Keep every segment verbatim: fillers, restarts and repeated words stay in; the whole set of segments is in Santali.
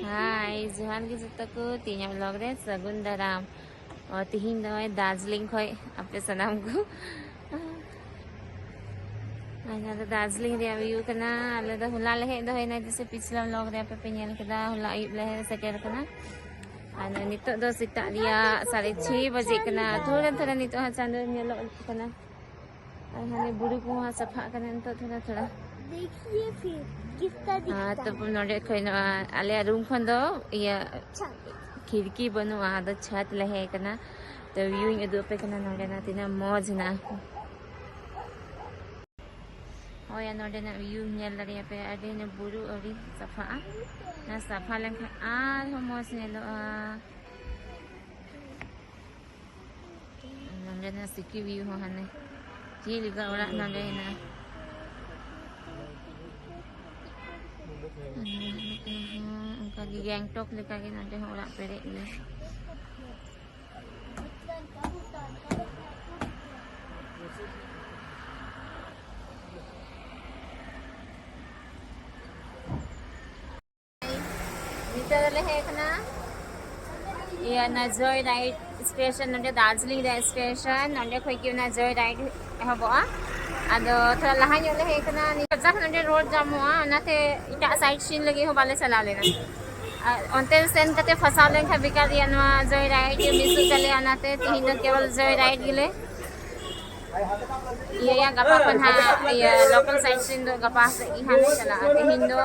ᱦᱟᱭ, ᱡᱚᱦᱟᱨ ᱜᱮ ᱡᱚᱛᱚ ᱠᱚ, ᱛᱮᱦᱮᱧᱟᱜ vlog ᱨᱮ ᱥᱟᱹᱜᱩᱱ ᱫᱟᱨᱟᱢ᱾ ᱚ, ᱛᱮᱦᱮᱧ ᱫᱚ ᱱᱚᱜᱼᱚᱭ ᱫᱟᱨᱡᱤᱞᱤᱝ ᱠᱷᱚᱡ ᱟᱯᱮ ᱥᱟᱱᱟᱢ ᱠᱚ᱾ ᱟᱨ ᱱᱚᱣᱟ ᱫᱚ ᱫᱟᱨᱡᱤᱞᱤᱝ ᱨᱮᱭᱟᱜ view ᱠᱟᱱᱟ᱾ ᱟᱞᱮ ᱫᱚ ᱦᱚᱞᱟ ᱞᱮ ᱦᱮᱡ ᱫᱚᱦᱚᱭᱮᱱᱟ, ᱡᱮᱥᱮ ᱯᱤᱪᱷᱞᱟ vlog ᱨᱮ ᱟᱯᱮ ᱯᱮ ᱧᱮᱞ ᱠᱮᱫᱟ, ᱦᱚᱞᱟ ᱟᱹᱭᱩᱵ ᱞᱮ ᱦᱮᱡ ᱥᱮᱴᱮᱨ ᱠᱟᱱᱟ᱾ ᱟᱨ ᱱᱤᱛᱚᱜ ᱫᱚ ᱥᱮᱛᱟᱜ ᱨᱮᱭᱟᱜ ᱥᱟᱲᱮ ᱪᱷᱚᱭ ᱵᱟᱡᱮᱜ ᱠᱟᱱᱟ᱾ ᱛᱷᱚᱲᱟ ᱛᱷᱚᱲᱟ ᱱᱤᱛᱚᱜ ᱦᱚᱸ ᱪᱟᱸᱫᱚ ᱧᱮᱞᱚᱜ ᱠᱟᱱᱟ᱾ ᱟᱨ ᱦᱟᱱᱮ ᱵᱩᱨᱩ ᱠᱚᱦᱚᱸ ᱥᱟᱯᱷᱟᱜ ᱠᱟᱱᱟ ᱱᱤᱛᱚᱜ ᱛᱷᱚᱲᱟ ᱛᱷᱚᱲᱟ᱾ देखिए फिर कितना ᱟᱨ दिखता ᱛᱟᱨᱯᱚᱨ ᱱᱚᱰᱮ ᱠᱷᱚᱡ ᱱᱚᱣᱟ ᱟᱞᱮᱭᱟᱜ room ᱠᱷᱚᱱ ᱫᱚ ᱤᱭᱟᱹ छत। ᱠᱷᱤᱲᱠᱤ ᱵᱟᱹᱱᱩᱜᱼᱟ, ᱟᱫᱚ ᱪᱷᱟᱫᱽ ᱞᱮ ᱦᱮᱡ ᱠᱟᱱᱟ᱾ ᱛᱚ viewᱤᱧ ᱩᱫᱩᱜ ᱟᱯᱮ ᱠᱟᱱᱟ ᱱᱚᱰᱮᱱᱟᱜ ᱛᱤᱱᱟᱹᱜ ᱢᱚᱡᱽ ᱦᱮᱱᱟᱜᱼᱟ᱾ ᱦᱳᱭ, ᱟᱨ ᱱᱚᱰᱮᱱᱟᱜ view ᱧᱮᱞ ᱫᱟᱲᱮᱭᱟᱜ ᱯᱮ, ᱟᱹᱰᱤ ᱚᱱᱟ ᱵᱩᱨᱩ ᱟᱹᱣᱨᱤ ᱥᱟᱯᱷᱟᱜᱼᱟ᱾ ᱚᱱᱟ ᱥᱟᱯᱷᱟ ᱞᱮᱱᱠᱷᱟᱱ ᱟᱨᱦᱚᱸ ᱢᱚᱡᱽ ᱧᱮᱞᱚᱜᱼᱟ᱾ ᱱᱚᱰᱮᱱᱟᱜ city view ᱦᱚᱸ ᱦᱟᱱᱮ ᱪᱮᱫ ᱞᱮᱠᱟ ᱚᱲᱟᱜ ᱱᱚᱰᱮ ᱦᱮᱱᱟᱜᱼᱟ᱾ ᱚᱱᱠᱟᱜᱮ ᱜᱮᱝᱴᱚᱠ ᱞᱮᱠᱟᱜᱮ ᱱᱚᱰᱮ ᱦᱚᱸ ᱚᱲᱟᱜ ᱯᱮᱨᱮᱡ ᱜᱮᱭᱟ᱾ ᱱᱤᱛᱚᱜ ᱫᱚᱞᱮ ᱦᱮᱡ ᱠᱟᱱᱟ ᱤᱭᱟᱹ ᱚᱱᱟ ᱡᱚᱭ ᱨᱟᱭᱤᱰ ᱥᱴᱮᱥᱚᱱ, ᱱᱚᱰᱮ ᱫᱟᱨᱡᱤᱞᱤᱝ ᱨᱮᱭᱟᱜ ᱥᱴᱮᱥᱚᱱ, ᱱᱚᱰᱮ ᱠᱷᱚᱡ ᱜᱮ ᱚᱱᱟ ᱡᱚᱭ ᱨᱟᱭᱤᱰ ᱮᱦᱚᱵᱚᱜᱼᱟ᱾ ᱟᱫᱚ ᱛᱷᱚᱲᱟ ᱞᱟᱦᱟ ᱧᱚᱜ ᱞᱮ ᱦᱮᱡ ᱠᱟᱱᱟ, ᱱᱤᱛᱚᱜ ᱡᱟᱠ ᱱᱚᱰᱮ ᱨᱳᱰ ᱡᱟᱢᱚᱜᱼᱟ, ᱚᱱᱟᱛᱮ ᱮᱴᱟᱜ side scene ᱞᱟᱹᱜᱤᱫ ᱦᱚᱸ ᱵᱟᱞᱮ ᱪᱟᱞᱟᱣ ᱞᱮᱱᱟ᱾ ᱟᱨ ᱚᱱᱛᱮ ᱥᱮᱱ ᱠᱟᱛᱮ ᱯᱷᱟᱥᱟᱣ ᱞᱮᱱᱠᱷᱟᱱ ᱵᱮᱠᱟᱨ ᱨᱮᱭᱟᱜ ᱱᱚᱣᱟ ᱡᱚᱭ ᱨᱟᱭᱤᱰ ᱜᱮ ᱢᱤᱥᱚᱜ ᱛᱟᱞᱮᱭᱟ, ᱚᱱᱟᱛᱮ ᱛᱤᱦᱤᱧ ᱫᱚ ᱠᱮᱵᱚᱞ ᱡᱚᱭ ᱨᱟᱭᱤᱰ ᱜᱮᱞᱮ ᱤᱭᱟᱹᱭᱟ᱾ ᱜᱟᱯᱟ ᱠᱷᱚᱱ ᱦᱟᱸᱜ ᱤᱭᱟᱹ local side scene ᱫᱚ ᱜᱟᱯᱟ ᱥᱮᱫ ᱜᱮ ᱦᱟᱸᱜ ᱞᱮ ᱪᱟᱞᱟᱜᱼᱟ᱾ ᱛᱤᱦᱤᱧ ᱫᱚ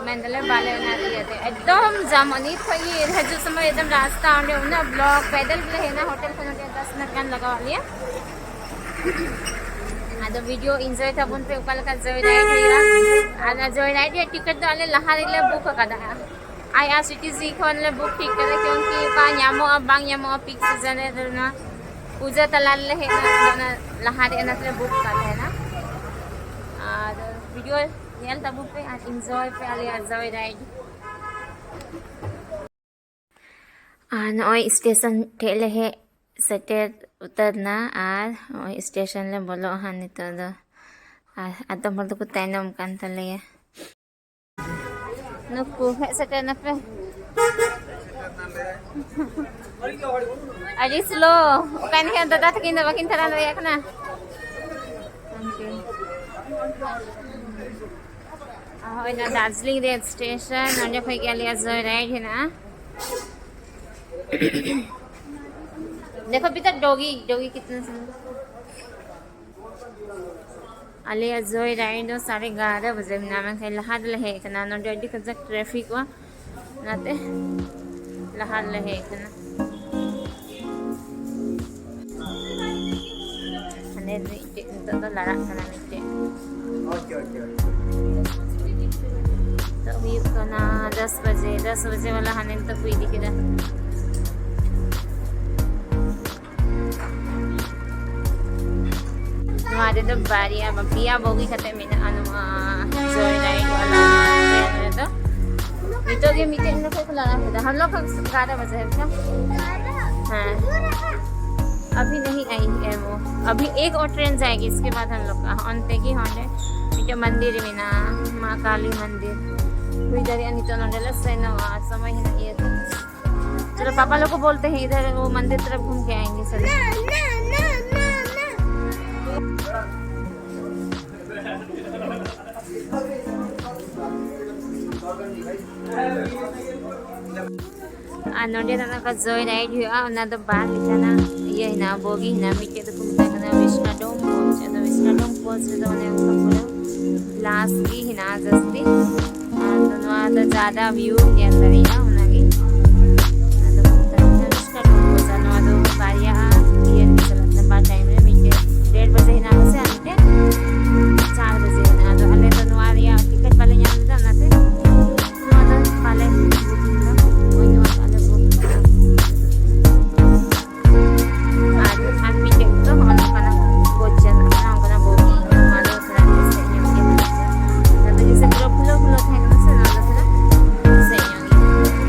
ᱢᱮᱱ ᱫᱟᱞᱮ ᱵᱟᱞᱮ ᱚᱱᱟ ᱤᱭᱟᱹᱛᱮ ᱮᱠᱫᱚᱢ ᱡᱟᱢᱚᱜ, ᱱᱤᱛ ᱠᱷᱚᱡ ᱜᱮ ᱦᱤᱡᱩᱜ ᱥᱚᱢᱚᱭ ᱮᱠᱫᱚᱢ ᱨᱟᱥᱛᱟ ᱚᱸᱰᱮ ᱩᱱᱟᱹᱜ block, ᱯᱮᱫᱮᱞ ᱜᱮᱞᱮ ᱦᱮᱡ ᱮᱱᱟ ᱦᱳᱴᱮᱞ ᱠᱷᱚᱱ ᱱᱚᱰᱮ ᱫᱚᱥ ᱢᱤᱱᱤᱴ ᱜᱟᱱ ᱞᱟᱜᱟᱣᱟᱫ ᱞᱮᱭᱟ᱾ ᱟᱫᱚ video enjoy ᱛᱟᱵᱚᱱ ᱯᱮ, ᱚᱠᱟ ᱞᱮᱠᱟ ᱡᱚᱭ ᱨᱟᱭᱤᱰ ᱦᱩᱭᱩᱜᱼᱟ᱾ ᱟᱨ ᱚᱱᱟ ᱡᱚᱭ ᱨᱟᱭᱤᱰ ᱨᱮᱭᱟᱜ ᱴᱤᱠᱤᱴ ᱫᱚ ᱟᱞᱮ ᱞᱟᱦᱟ ᱨᱮᱞᱮ ᱵᱩᱠ ᱟᱠᱟᱫᱟ᱾ IRCTC ᱠᱷᱚᱱ ᱞᱮ ᱵᱩᱠ ᱴᱷᱤᱠ ᱠᱟᱫᱟ, ᱠᱤᱭᱩᱝᱠᱤ ᱚᱠᱟ ᱧᱟᱢᱚᱜᱼᱟ ᱵᱟᱝ ᱧᱟᱢᱚᱜᱼᱟ peak season ᱨᱮ, ᱚᱱᱟ ᱯᱩᱡᱟᱹ ᱛᱟᱞᱟ ᱨᱮᱞᱮ ᱦᱮᱡ ᱮᱱᱟ, ᱚᱱᱟ ᱞᱟᱦᱟ ᱨᱮ ᱚᱱᱟᱛᱮᱞᱮ ᱵᱩᱠ ᱠᱟᱫ ᱛᱟᱦᱮᱱᱟ᱾ ᱟᱨ video ᱧᱮᱞ ᱛᱟᱵᱚᱱ ᱯᱮ ᱟᱨ enjoy ᱯᱮ ᱟᱞᱮᱭᱟᱜ ᱡᱚᱭ ᱨᱟᱭᱤᱰ᱾ ᱟᱨ ᱱᱚᱜᱼᱚᱭ ᱥᱴᱮᱥᱚᱱ ᱴᱷᱮᱡ ᱞᱮ ᱦᱮᱡ ᱥᱮᱴᱮᱨ ᱩᱛᱟᱹᱨ ᱱᱟ, ᱟᱨ ᱱᱚᱜᱼᱚᱭ ᱥᱴᱮᱥᱚᱱ ᱞᱮ ᱵᱚᱞᱚᱜᱼᱟ ᱦᱟᱸᱜ ᱱᱤᱛᱚᱜ ᱫᱚ᱾ ᱟᱨ ᱟᱫᱚᱢ ᱦᱚᱲ ᱫᱚᱠᱚ ᱛᱟᱭᱱᱚᱢ ᱠᱟᱱ ᱛᱟᱞᱮᱭᱟ᱾ ᱱᱩᱠᱩ ᱦᱮᱡ ᱥᱮᱴᱮᱨ ᱱᱟᱯᱮ᱾ ᱟᱹᱰᱤ slow᱾ ᱚᱠᱟᱭ ᱱᱟᱦᱟᱜ ᱫᱟᱫᱟ ᱛᱟᱹᱠᱤᱱ ᱫᱚ ᱵᱟᱹᱠᱤᱱ ᱛᱟᱲᱟᱢ ᱫᱟᱲᱮᱭᱟᱜ ᱠᱟᱱᱟ᱾ ᱦᱳᱭ, ᱱᱚᱣᱟ ᱫᱟᱨᱡᱤᱞᱤᱝ ᱨᱮᱞ ᱥᱴᱮᱥᱚᱱ, ᱱᱚᱸᱰᱮ ᱠᱷᱚᱡ ᱜᱮ ᱟᱞᱮᱭᱟᱜ ᱡᱚᱭ ᱨᱟᱭᱤᱰ ᱦᱮᱱᱟᱜᱼᱟ᱾ देखो अभी तक डॉगी, डॉगी कितना सुंदर। ᱟᱞᱮᱭᱟᱜ ᱡᱚᱭ ᱨᱟᱭᱤᱰ ᱫᱚ ᱥᱟᱲᱮ ᱮᱜᱟᱨᱚ ᱵᱟᱡᱮ ᱢᱮᱱᱟᱜᱼᱟ, ᱢᱮᱱᱠᱷᱟᱱ ᱞᱟᱦᱟ ᱨᱮᱞᱮ ᱦᱮᱡ ᱟᱠᱟᱱᱟ᱾ ᱱᱚᱸᱰᱮ ᱟᱹᱰᱤ ᱠᱟᱡᱟᱠ ᱴᱨᱟᱯᱷᱤᱠᱚᱜᱼᱟ, ᱚᱱᱟᱛᱮ ᱞᱟᱦᱟ ᱨᱮᱞᱮ ᱦᱮᱡ ᱟᱠᱟᱱᱟ᱾ ᱦᱟᱸᱰᱮ ᱢᱤᱫᱴᱮᱡ ᱱᱤᱛᱚᱜ ᱫᱚ ᱞᱟᱲᱟᱜ ᱠᱟᱱᱟ ᱢᱤᱫᱴᱮᱡ᱾ ᱱᱤᱛᱚᱜ ᱦᱩᱭᱩᱜ ᱠᱟᱱᱟ ᱫᱚᱥ ᱵᱟᱡᱮ, ᱫᱚᱥ ᱵᱟᱡᱮ ᱵᱟᱞᱟ ᱦᱟᱸᱰᱮ ᱱᱤᱛᱚᱜ ᱠᱚ ᱤᱫᱤ ᱠᱮᱫᱟ᱾ ᱱᱚᱣᱟ ᱨᱮᱫᱚ ᱵᱟᱨᱭᱟ, ᱯᱮᱭᱟ ᱵᱚᱜᱤ ᱠᱟᱛᱮ ᱢᱮᱱᱟᱜᱼᱟ ᱱᱚᱣᱟ ᱡᱚᱭ ᱨᱟᱭᱤᱰ ᱵᱟᱞᱟ ᱴᱨᱮᱱ ᱨᱮᱫᱚ᱾ ᱱᱤᱛᱚᱜ ᱜᱮ ᱢᱤᱫᱴᱮᱡ ᱱᱚᱰᱮ ᱠᱷᱚᱡ ᱠᱚ ᱞᱟᱲᱟ ᱠᱮᱫᱟ᱾ हम लोग का ग्यारह बजे है क्या? हाँ। अभी नहीं आई है वो। अभी एक और ट्रेन जाएगी, इसके बाद हम लोग का ᱚᱱᱛᱮ ᱜᱮ ᱦᱟᱸᱰᱮ ᱢᱤᱫᱴᱮᱡ ᱢᱚᱱᱫᱤᱨ ᱢᱮᱱᱟᱜᱼᱟ, ᱢᱟ ᱠᱟᱞᱤ ᱢᱚᱱᱫᱤᱨ᱾ ᱦᱩᱭ ᱫᱟᱲᱮᱭᱟᱜᱼᱟ ᱱᱤᱛᱚᱜ ᱱᱚᱰᱮ ᱞᱮ ᱥᱮᱱᱚᱜᱼᱟ, ᱥᱚᱢᱚᱭ ᱦᱮᱱᱟᱜ ᱜᱮᱭᱟ ᱛᱚ᱾ चलो, पापा लोग को बोलते हैं इधर वो मंदिर तरफ घूम के आएंगे। चलो। ᱟᱨ ᱱᱚᱰᱮ ᱫᱚ ᱱᱚᱝᱠᱟ ᱡᱚᱭ ᱨᱟᱭᱤᱰ ᱦᱩᱭᱩᱜᱼᱟ, ᱚᱱᱟ ᱫᱚ ᱵᱟᱨ ᱞᱮᱠᱟᱱᱟᱜ ᱤᱭᱟᱹ ᱦᱮᱱᱟᱜᱼᱟ, ᱵᱚᱜᱤ ᱦᱮᱱᱟᱜᱼᱟ᱾ ᱢᱤᱫᱴᱮᱡ ᱫᱚᱠᱚ ᱢᱮᱛᱟᱜ ᱠᱟᱱᱟ ᱵᱤᱥᱱᱟ ᱰᱳᱢ ᱠᱳᱪ, ᱟᱫᱚ ᱵᱤᱥᱱᱟ ᱰᱳᱢ ᱠᱳᱪ ᱨᱮᱫᱚ ᱚᱱᱮ ᱚᱱᱠᱟ ᱯᱩᱨᱟᱹ ᱜᱞᱟᱥ ᱜᱮ ᱦᱮᱱᱟᱜᱼᱟ ᱡᱟᱹᱥᱛᱤ᱾ ᱟᱫᱚ ᱱᱚᱣᱟ ᱫᱚ ᱡᱟᱫᱟ ᱵᱷᱤᱭᱩ ᱧᱮᱞ ᱫᱟᱲᱮᱭᱟᱜᱼᱟ, ᱚᱱᱟᱜᱮ᱾ ᱟᱫᱚ ᱠᱚ ᱢᱮᱛᱟᱜ ᱠᱟᱱᱟ ᱵᱤᱥᱱᱟ ᱰᱳᱢ ᱠᱳᱪ, ᱟᱨ ᱱᱚᱣᱟ ᱫᱚ ᱵᱟᱨᱭᱟ ᱤᱭᱟᱹ ᱨᱮᱜᱮ ᱪᱟᱞᱟᱜ ᱠᱟᱱᱟ, ᱵᱟᱨ ᱴᱟᱭᱤᱢ ᱨᱮ, ᱢᱤᱫᱴᱮᱡ ᱰᱮᱲ ᱵᱟᱡᱮ ᱦᱮᱱᱟᱜᱼᱟ ᱯᱟᱥᱮ, ᱟᱨ ᱢᱤᱫᱴᱮᱡ ᱪᱟᱨ ᱵᱟᱡᱮ ᱦᱮᱱᱟᱜᱼᱟ᱾ ᱟᱫᱚ ᱟᱞᱮ ᱫᱚ ᱱᱚᱣᱟ ᱨᱮᱭᱟᱜ ᱴᱤᱠᱤᱴ ᱵᱟᱞᱮ ᱧᱟᱢ ᱞᱮᱫᱟ, ᱚᱱᱟᱛᱮ ᱱᱚᱣᱟ ᱫᱚ ᱵᱟᱞᱮ ᱵᱩᱠᱤᱝ ᱫᱟ᱾ ᱳᱭ ᱱᱚᱣᱟ ᱫᱚ ᱟᱞᱮ ᱵᱩᱠ ᱠᱟᱫᱟ᱾ ᱟᱨ, ᱟᱨ ᱢᱤᱫᱴᱮᱡ ᱫᱚ ᱦᱚᱸᱜᱼᱚ ᱱᱚᱝᱠᱟᱱᱟᱜ ᱠᱳᱪ ᱪᱟᱞᱟᱜ ᱠᱟᱱᱟ, ᱚᱱᱠᱟᱱᱟᱜ ᱵᱚᱜᱤ᱾ ᱱᱚᱣᱟ ᱫᱚ ᱛᱷᱚᱲᱟ ᱮᱥᱮᱫ ᱧᱚᱜ ᱜᱮᱭᱟ᱾ ᱚᱱᱟᱛᱮ ᱡᱮᱭᱥᱮ ᱯᱩᱨᱟᱹ ᱯᱷᱩᱞᱟᱹ ᱯᱷᱩᱞᱟᱹ ᱛᱟᱦᱮᱸ ᱠᱟᱱᱟ ᱥᱮ, ᱱᱚᱣᱟ ᱫᱚ ᱛᱷᱚᱲᱟ ᱮᱥᱮᱫ ᱧᱚᱜ ᱜᱮᱭᱟ᱾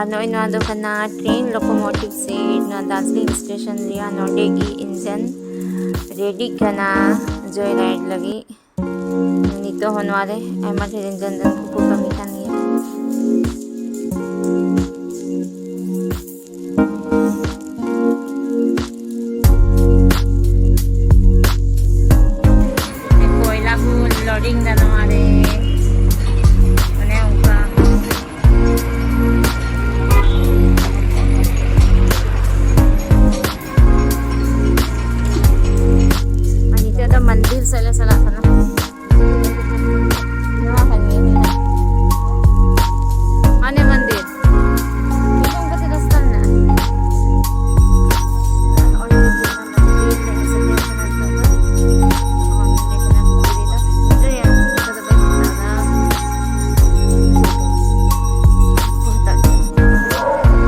ᱟᱨ ᱱᱚᱜᱼᱚᱭ ᱱᱚᱣᱟ ᱫᱚ ᱠᱟᱱᱟ ᱴᱨᱮᱱ ᱞᱳᱠᱳᱢᱳᱴᱤᱵᱷ ᱥᱮᱴ, ᱱᱚᱣᱟ ᱫᱟᱨᱡᱤᱞᱤᱝ ᱥᱴᱮᱥᱚᱱ ᱨᱮᱭᱟᱜ᱾ ᱱᱚᱰᱮ ᱜᱮ ᱤᱧᱡᱤᱱ ᱨᱮᱰᱤᱜ ᱠᱟᱱᱟ ᱡᱚᱭ ᱨᱟᱭᱤᱰ ᱞᱟᱹᱜᱤᱫ᱾ ᱱᱤᱛᱚᱜ ᱦᱚᱸ ᱱᱚᱣᱟ ᱨᱮ ᱟᱭᱢᱟ ᱰᱷᱮᱨ ᱤᱧᱡᱤᱱ ᱨᱮᱱ ᱠᱚᱠᱚ ᱠᱟᱹᱢᱤ ᱠᱟᱱ ᱜᱮᱭᱟ᱾ ᱠᱚᱭᱞᱟ ᱠᱚ ᱞᱳᱰᱤᱝ ᱫᱟ ᱱᱚᱣᱟ ᱨᱮ, ᱚᱱᱮ ᱚᱱᱠᱟ᱾ ᱟᱨ ᱱᱤᱛᱚᱜ ᱫᱚ ᱢᱚᱱᱫᱤᱨ ᱥᱮᱫ ᱞᱮ ᱪᱟᱞᱟᱜ ᱠᱟᱱᱟ᱾ ᱱᱚᱣᱟ ᱠᱟᱱ ᱜᱮᱭᱟ ᱦᱟᱱᱮ ᱢᱚᱱᱫᱤᱨ᱾ ᱧᱩᱛᱩᱢ ᱠᱟᱛᱮ ᱨᱟᱥᱛᱟ ᱢᱮᱱᱟᱜᱼᱟ᱾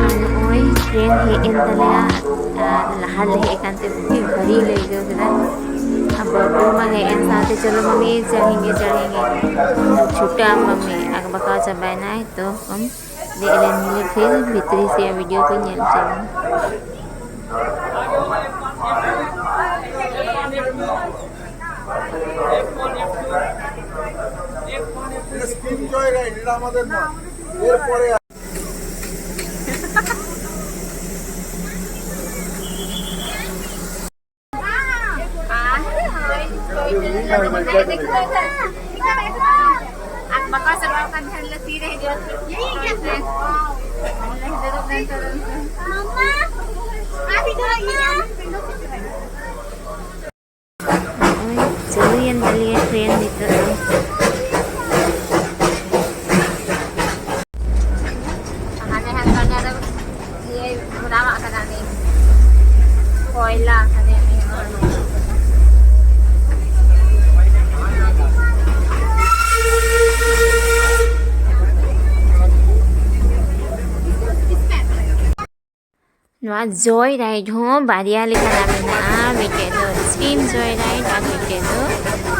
ᱟᱨ ᱱᱚᱜᱼᱚᱭ ᱴᱨᱮᱱ ᱦᱮᱡ ᱮᱱ ᱛᱟᱞᱮᱭᱟ᱾ ᱟᱨ ᱞᱟᱦᱟ ᱞᱮ ᱦᱮᱡ ᱟᱠᱟᱱ ᱛᱮ ᱵᱩᱜᱤ ᱵᱷᱟᱹᱨᱤ ᱞᱮ ᱟᱹᱭᱠᱟᱹᱣ ᱠᱮᱫᱟ᱾ ᱟᱨ ᱵᱟᱹᱵᱩ ᱢᱟ ᱦᱮᱡ ᱮᱱ ᱥᱟᱶᱛᱮ, "ᱪᱚᱞᱚ ᱢᱟᱢᱤ, ᱪᱟᱲᱦᱮᱸᱜᱮ, ᱪᱟᱲᱦᱮᱸᱜᱮ, ᱪᱷᱩᱴᱟᱹᱜ ᱟᱢ ᱢᱟᱢᱤ, ᱟᱠᱵᱟᱠᱟᱣ ᱪᱟᱵᱟᱭᱮᱱᱟᱭ, ᱛᱚ ᱟᱢ ᱫᱮᱡ ᱞᱮᱱ ᱜᱮᱞᱮ, ᱯᱷᱤᱨ ᱵᱷᱤᱛᱨᱤ ᱥᱮᱭᱟᱜ ᱵᱷᱤᱰᱤᱭᱳ ᱠᱚᱧ ᱧᱮᱞ ᱦᱚᱪᱚ ᱢᱮ᱾" ᱟᱨ ᱵᱟᱠᱚ ᱪᱟᱞᱟᱣ ᱠᱟᱱ ᱛᱟᱦᱮᱸᱱ ᱞᱮ ᱛᱤᱨᱮ ᱦᱤᱡᱩᱜᱼᱟ᱾ ᱢᱟᱢᱟ, ᱟᱨ ᱢᱤᱫ ᱫᱷᱟᱣ ᱤᱧ ᱟᱢ ᱯᱤᱸᱰᱟᱹ ᱠᱚ ᱪᱟᱞᱟᱜᱼᱟ᱾ ᱱᱚᱜᱼᱚᱭ ᱪᱟᱹᱞᱩᱭᱮᱱ ᱛᱟᱞᱮᱭᱟ ᱴᱨᱮᱱ ᱱᱤᱛᱚᱜ ᱫᱚ᱾ ᱦᱟᱱᱮ ᱦᱟᱱᱠᱟ ᱱᱚᱰᱮ ᱤᱭᱟᱹ ᱵᱷᱚᱨᱟᱣᱟᱜ ᱠᱟᱱᱟ ᱩᱱᱤ ᱠᱚᱭᱞᱟ, ᱦᱟᱱᱮ ᱩᱱᱤ ᱦᱚᱲ᱾ ᱱᱚᱣᱟ ᱡᱚᱭ ᱨᱟᱭᱤᱰ ᱦᱚᱸ ᱵᱟᱨᱭᱟ ᱞᱮᱠᱟᱱᱟᱜ ᱢᱮᱱᱟᱜᱼᱟ, ᱢᱤᱫᱴᱮᱡ ᱫᱚ ᱥᱴᱤᱢ ᱡᱚᱭ ᱨᱟᱭᱤᱰ ᱟᱨ ᱢᱤᱫᱴᱮᱡ ᱫᱚ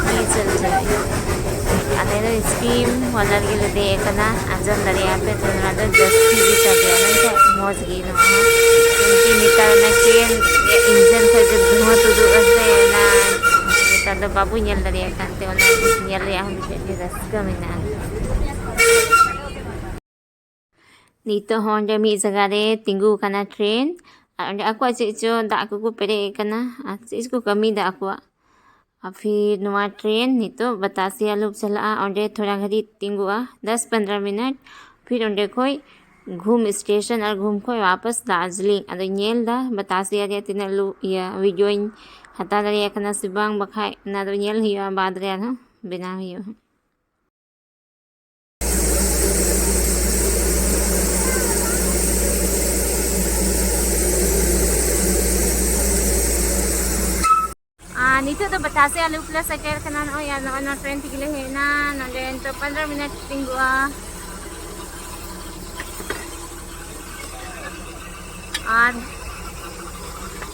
ᱰᱤᱡᱮᱞ ᱡᱚᱭ ᱨᱟᱭᱤᱰ᱾ ᱟᱞᱮ ᱫᱚ ᱥᱴᱤᱢ ᱵᱟᱞᱟ ᱨᱮᱜᱮ ᱞᱮ ᱫᱮᱡ ᱟᱠᱟᱱᱟ, ᱟᱸᱡᱚᱢ ᱫᱟᱲᱮᱭᱟᱜᱼᱟ ᱯᱮ, ᱛᱚ ᱱᱚᱣᱟ ᱫᱚ ᱡᱟᱹᱥᱛᱤ ᱜᱮ ᱥᱟᱰᱮ ᱢᱚᱡᱽ ᱜᱮ ᱱᱚᱣᱟ ᱦᱚᱸ᱾ ᱠᱤᱱᱛᱩ ᱱᱮᱛᱟᱨ ᱚᱱᱟ ᱴᱨᱮᱱ ᱤᱧᱡᱤᱱ ᱠᱷᱚᱱ ᱡᱮ ᱫᱷᱩᱣᱟᱹ ᱛᱩᱫᱩᱜ ᱠᱟᱱ ᱛᱮ, ᱚᱱᱟ ᱱᱮᱛᱟᱨ ᱫᱚ ᱵᱟᱵᱚ ᱧᱮᱞ ᱫᱟᱲᱮᱭᱟᱜ ᱠᱟᱱ ᱛᱮ, ᱚᱱᱟ ᱧᱮᱞ ᱨᱮᱭᱟᱜ ᱦᱚᱸ ᱢᱤᱫᱴᱮᱡ ᱟᱹᱰᱤ ᱨᱟᱹᱥᱠᱟᱹ ᱢᱮᱱᱟᱜᱼᱟ᱾ ᱱᱤᱛᱚᱜ ᱦᱚᱸ ᱚᱸᱰᱮ ᱢᱤᱫ ᱡᱟᱭᱜᱟ ᱨᱮ ᱛᱤᱸᱜᱩ ᱟᱠᱟᱱᱟ ᱴᱨᱮᱱ, ᱟᱨ ᱚᱸᱰᱮ ᱟᱠᱚᱣᱟᱜ ᱪᱮᱫ ᱪᱚ ᱫᱟᱜ ᱠᱚᱠᱚ ᱯᱮᱨᱮᱡ ᱟᱠᱟᱱᱟ, ᱟᱨ ᱪᱮᱫ ᱪᱚᱠᱚ ᱠᱟᱹᱢᱤᱭᱮᱫᱟ ᱟᱠᱚᱣᱟᱜ᱾ ᱟᱨ ᱯᱷᱤᱨ ᱱᱚᱣᱟ ᱴᱨᱮᱱ ᱱᱤᱛᱚᱜ ᱵᱟᱛᱟᱥᱤᱭᱟ ᱞᱩᱯ ᱪᱟᱞᱟᱜᱼᱟ, ᱚᱸᱰᱮ ᱛᱷᱚᱲᱟ ᱜᱷᱟᱹᱲᱤᱡ ᱛᱤᱸᱜᱩᱜᱼᱟ, ᱫᱚᱥ ᱯᱚᱱᱫᱽᱨᱚ ᱢᱤᱱᱤᱴ᱾ ᱯᱷᱤᱨ ᱚᱸᱰᱮ ᱠᱷᱚᱡ ᱜᱷᱩᱢ ᱥᱴᱮᱥᱚᱱ ᱟᱨ ᱜᱷᱩᱢ ᱠᱷᱚᱡ ᱣᱟᱯᱟᱥ ᱫᱟᱨᱡᱤᱞᱤᱝ᱾ ᱟᱫᱚᱧ ᱧᱮᱞ ᱮᱫᱟ ᱵᱟᱛᱟᱥᱤᱭᱟ ᱨᱮᱭᱟᱜ ᱛᱤᱱᱟᱹᱜ ᱞᱩ-, ᱤᱭᱟᱹ, ᱵᱷᱤᱰᱤᱭᱳᱧ ᱦᱟᱛᱟᱣ ᱫᱟᱲᱮᱭᱟᱜ ᱠᱟᱱᱟ ᱥᱮ ᱵᱟᱝ, ᱵᱟᱠᱷᱟᱡ ᱚᱱᱟ ᱫᱚ ᱧᱮᱞ ᱦᱩᱭᱩᱜᱼᱟ, ᱵᱟᱫᱽ ᱨᱮ ᱟᱨᱦᱚᱸ ᱵᱮᱱᱟᱣ ᱦᱩᱭᱩᱜᱼᱟ᱾ ᱟᱨ ᱱᱤᱛᱚᱜ ᱫᱚ ᱵᱟᱛᱟᱥᱤᱭᱟ ᱞᱩᱯ ᱞᱮ ᱥᱮᱴᱮᱨ ᱠᱟᱱᱟ᱾ ᱱᱚᱜᱼᱚᱭ, ᱟᱨ ᱱᱚᱜᱼᱚᱭ ᱱᱚᱣᱟ ᱴᱨᱮᱱ ᱛᱮᱜᱮ ᱞᱮ ᱦᱮᱡ ᱮᱱᱟ᱾ ᱱᱚᱸᱰᱮ ᱱᱤᱛᱚᱜ ᱯᱚᱱᱨᱚ ᱢᱤᱱᱤᱴ ᱛᱤᱸᱜᱩᱜᱼᱟ᱾ ᱟᱨ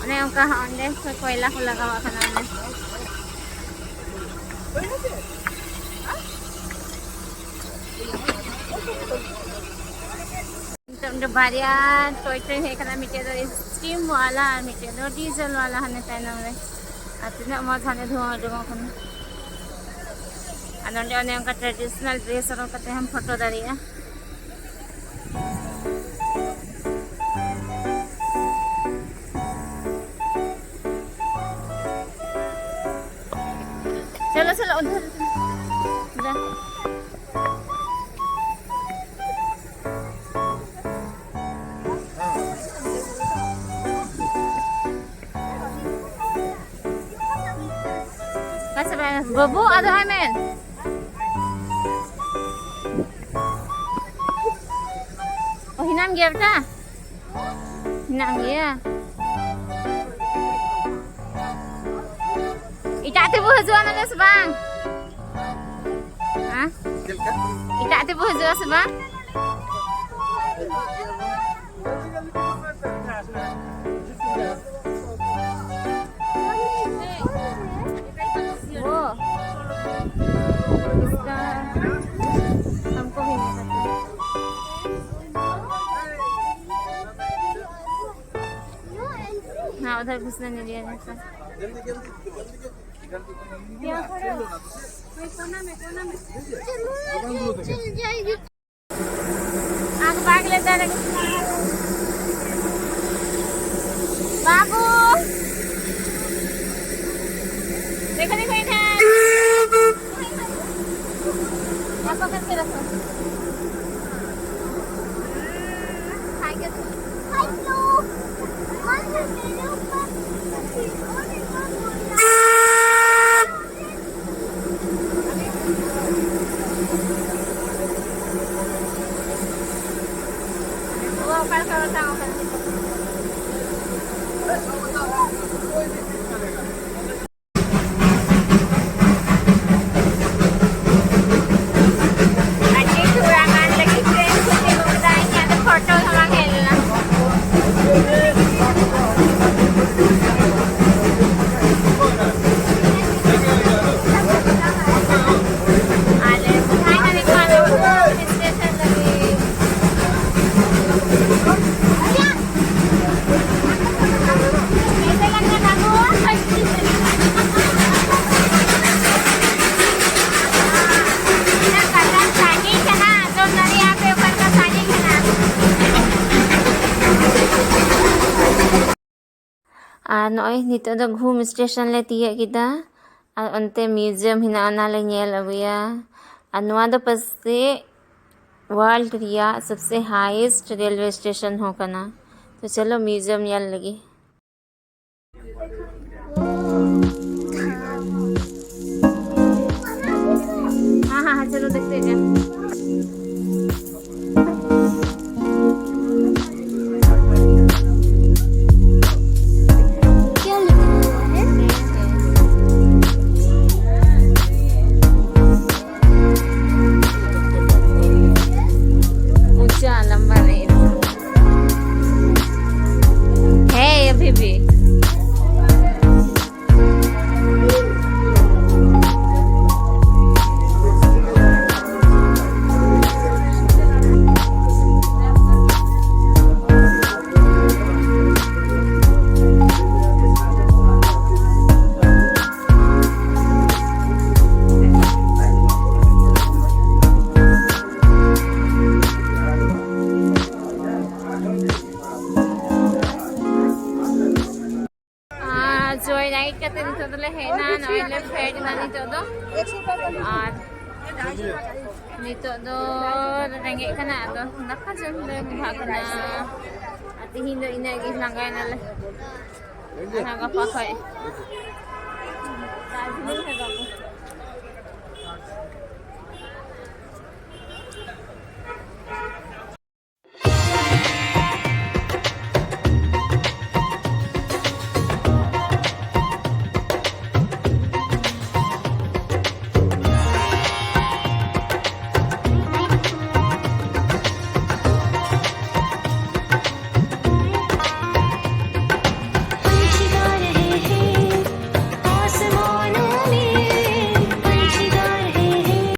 ᱚᱱᱮ ᱚᱱᱠᱟ ᱦᱚᱸ ᱚᱸᱰᱮ ᱠᱚᱭᱞᱟ ᱠᱚ ᱞᱟᱜᱟᱣᱟᱜ ᱠᱟᱱᱟ ᱚᱸᱰᱮ᱾ ᱱᱤᱛᱚᱜ ᱫᱚ ᱵᱟᱨᱭᱟ ᱴᱚᱭ ᱴᱨᱮᱱ ᱦᱮᱡ ᱟᱠᱟᱱᱟ, ᱢᱤᱫᱴᱮᱡ ᱫᱚ ᱥᱴᱤᱢ ᱣᱟᱞᱟ ᱟᱨ ᱢᱤᱫᱴᱮᱡ ᱫᱚ ᱰᱤᱡᱮᱞ ᱣᱟᱞᱟ ᱦᱟᱱᱮ ᱛᱟᱭᱱᱚᱢ ᱨᱮ᱾ ᱟᱨ ᱛᱤᱱᱟᱹᱜ ᱢᱚᱡᱽ ᱦᱟᱱᱮ ᱫᱷᱩᱣᱟᱹ ᱩᱰᱩᱠᱚᱜ ᱠᱟᱱᱟ᱾ ᱟᱨ ᱱᱚᱸᱰᱮ ᱚᱱᱮ ᱚᱱᱠᱟ ᱴᱨᱮᱰᱤᱥᱚᱱᱟᱞ ᱰᱨᱮᱥ ᱦᱚᱨᱚᱜ ᱠᱟᱛᱮ ᱦᱚᱸᱢ ᱯᱷᱳᱴᱳ ᱫᱟᱲᱮᱭᱟᱜᱼᱟ᱾ चलो, चलो, उधर, उधर। जा। ᱟᱪᱪᱷᱟ, ᱵᱟᱹᱵᱩ, ᱟᱫᱚ ᱟᱭ ᱢᱮ᱾ ᱚ, ᱦᱮᱱᱟᱢ ᱜᱮᱭᱟ ᱵᱮᱴᱟ? ᱦᱮᱱᱟᱢ ᱜᱮᱭᱟ? ᱮᱴᱟᱜ ᱛᱮᱵᱚ ᱦᱤᱡᱩᱜᱼᱟ ᱱᱚᱰᱮ ᱥᱮ ᱵᱟᱝ? ᱦᱮᱸ? ᱪᱮᱫ ᱞᱮᱠᱟ? ᱮᱴᱟᱜ ᱛᱮᱵᱚ ᱦᱤᱡᱩᱜᱼᱟ ᱥᱮ ᱵᱟᱝ? वो, इसका हमको भी नहीं पता। उधर घुसने नहीं दिया जाता। यहाँ खड़े हो। कोई कोना में, कोना में। चलो, चल जाएगी। आग भाग ले जा रहे। बाबू। देखो, देखो, इधर। यहाँ पकड़ के रखो। हाय कर दो। Hi bro. हाय कर मेरे ऊपर। वो कर, कर, कर, कर। ᱟᱹᱰᱤ ᱛᱷᱚᱲᱟ ᱜᱟᱱ ᱞᱟᱹᱜᱤᱫ ᱴᱨᱮᱱ ᱪᱷᱩᱴᱤ ᱠᱚ ᱢᱮᱛᱟᱜ ᱤᱧ, ᱟᱫᱚ ᱯᱷᱳᱴᱳ ᱦᱚᱸ ᱵᱟᱝ ᱦᱮᱡ ᱞᱮᱱᱟ᱾ ᱟᱞᱮ ᱯᱷᱟᱭᱱᱟᱞᱤ ᱠᱚ ᱟᱞᱮ ᱥᱴᱮᱥᱚᱱ ᱞᱟᱹᱜᱤᱫ᱾ ᱟᱨ ᱱᱚᱜᱼᱚᱭ ᱱᱤᱛᱚᱜ ᱫᱚ ᱜᱷᱩᱢ ᱥᱴᱮᱥᱚᱱ ᱞᱮ ᱛᱤᱭᱳᱜ ᱠᱮᱫᱟ᱾ ᱟᱨ ᱚᱱᱛᱮ ᱢᱤᱭᱩᱡᱤᱭᱟᱢ ᱦᱮᱱᱟᱜᱼᱟ, ᱚᱱᱟ ᱞᱮ ᱧᱮᱞ ᱟᱹᱜᱩᱭᱟ᱾ ᱟᱨ ᱱᱚᱣᱟ ᱫᱚ ᱯᱟᱥᱮᱡ ᱣᱟᱨᱞᱰ ᱨᱮᱭᱟᱜ ᱥᱚᱵᱥᱮ ᱦᱟᱭᱮᱥᱴ ᱨᱮᱞᱣᱮ ᱥᱴᱮᱥᱚᱱ ᱦᱚᱸ ᱠᱟᱱᱟ᱾ ᱛᱚ ᱪᱚᱞᱚ ᱢᱤᱭᱩᱡᱤᱭᱟᱢ ᱧᱮᱞ ᱞᱟᱹᱜᱤᱫ᱾ हाँ, हाँ, हाँ, चलो देखते हैं क्या। क्या लिखा हुआ है? ऊंचा लंबा नहीं। है अभी भी। ᱟᱨ ᱱᱤᱛᱚᱜ ᱫᱚ ᱨᱮᱸᱜᱮᱡ ᱠᱟᱱᱟ, ᱟᱫᱚ ᱫᱟᱠᱟ ᱡᱚᱢ ᱞᱮ ᱢᱚᱦᱟᱜ ᱠᱟᱱᱟ᱾ ᱟᱨ ᱛᱤᱦᱤᱧ ᱫᱚ ᱤᱱᱟᱹᱜ ᱜᱮ, ᱞᱟᱸᱜᱟᱭᱱᱟᱞᱮ᱾ ᱟᱨᱦᱚᱸ ᱜᱟᱯᱟ ᱠᱷᱚᱡ ᱫᱟᱨᱡᱤᱞᱤᱝ ᱦᱮᱡ ᱵᱟᱵᱚ᱾